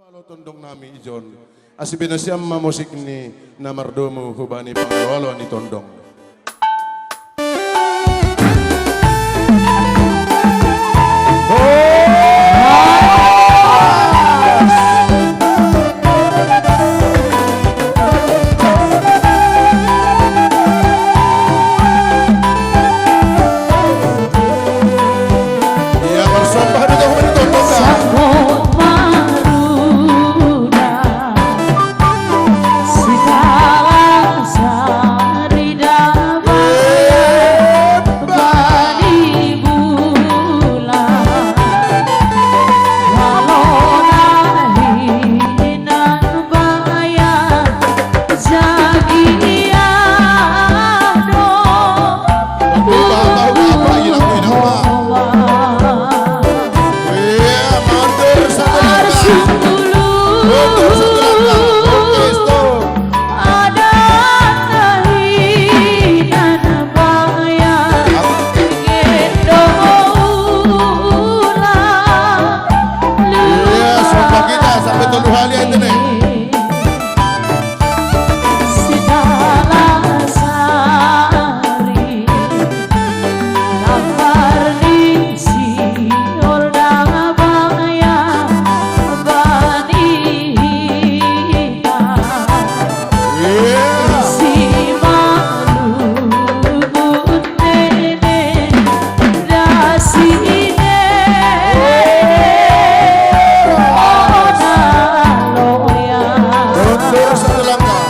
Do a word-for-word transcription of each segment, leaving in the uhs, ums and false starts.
Halo tondong nami ijon. Asi bina siam ma musik ni na mardomu hubani pangalo-alo ni tondong. Iya, bersombah di tengah itu, tongkat. Sambut maruda, segala sarida bani bulan. Walau nahi nan baya jagi dia do. Iya, mundur satu langkah. Mundur satu langkah. Oke, stop. Ada tahinan baya gendong ulang. Iya, sumpah kita sampai tolu hali itu nih. Sitalasari, Taparni, Siordabaya, Bani Hitam, Iya. Simalungun, Nene, Dasi, Nene, Ona Loya. Mundur satu langkah.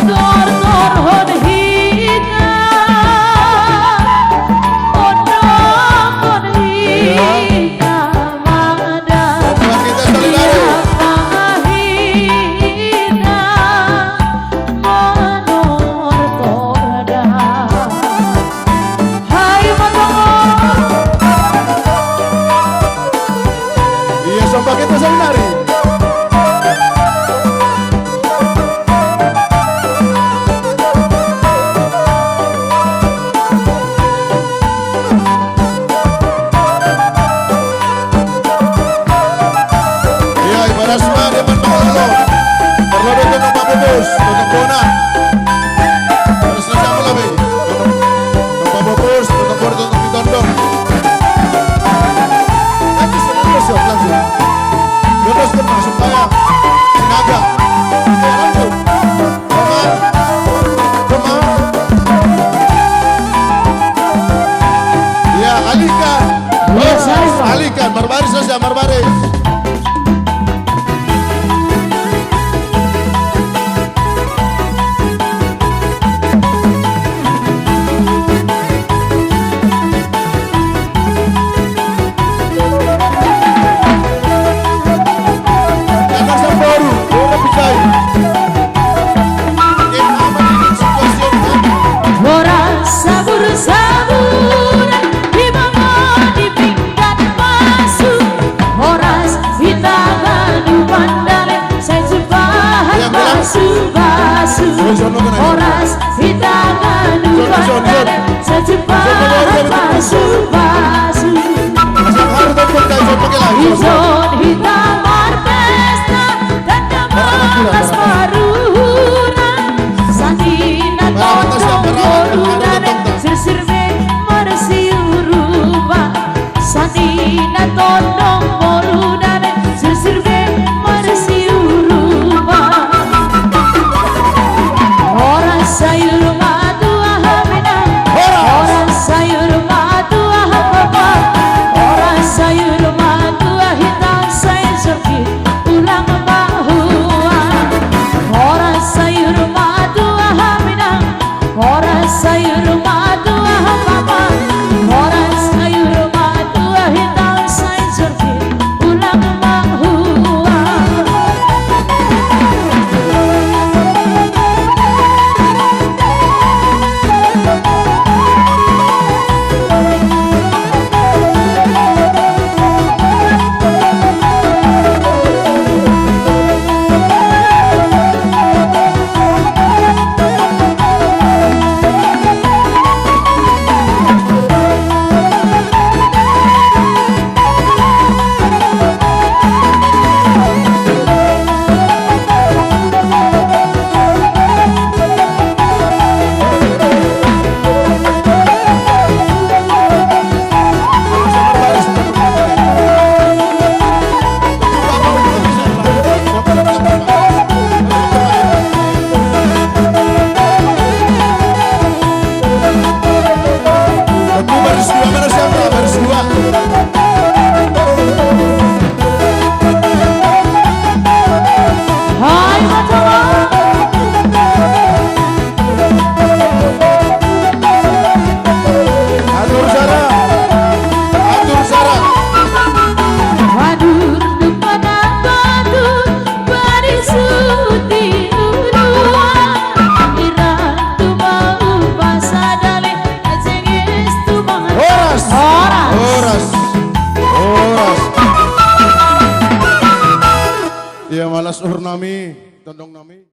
Tor-tor hon hita, ondong hon hita, mada. Buat kita saling lari. Siapa hita, manor torda. Hai, Matonggo. Iya, sampai kita saling lari. Iya, ibarat semua dia main bola lo. Perlu dia tengok Pak Bubus, tengok Bona. Terus terus apa lagi? Tengok Pak Bubus, tengok Bona, tengok Tondong. Nanti terus ya, langsung. Terus terus supaya sinaga. Oke, lanjut. Roma, Roma. Ya, alihkan. Iya, saya. Alihkan, berbaris saja, berbaris. Horas sabur-saburan, di bawah di pinggan pasu. Horas hita ngadu mandale, sai jumpa pasu-pasu. Horas hita ngadu mandale, sai jumpa pasu-pasu. Ijon hita marpesta, dan malas maruran. Sandina tondong marudane, sirsir be marsiurupa. Sandina tondong marudane, sirsir be marsiurupa. Ora sayur matua hamena, ora sayur matua hapapa, ora sayur matua hita. Ya malas ur nami, tondong nami.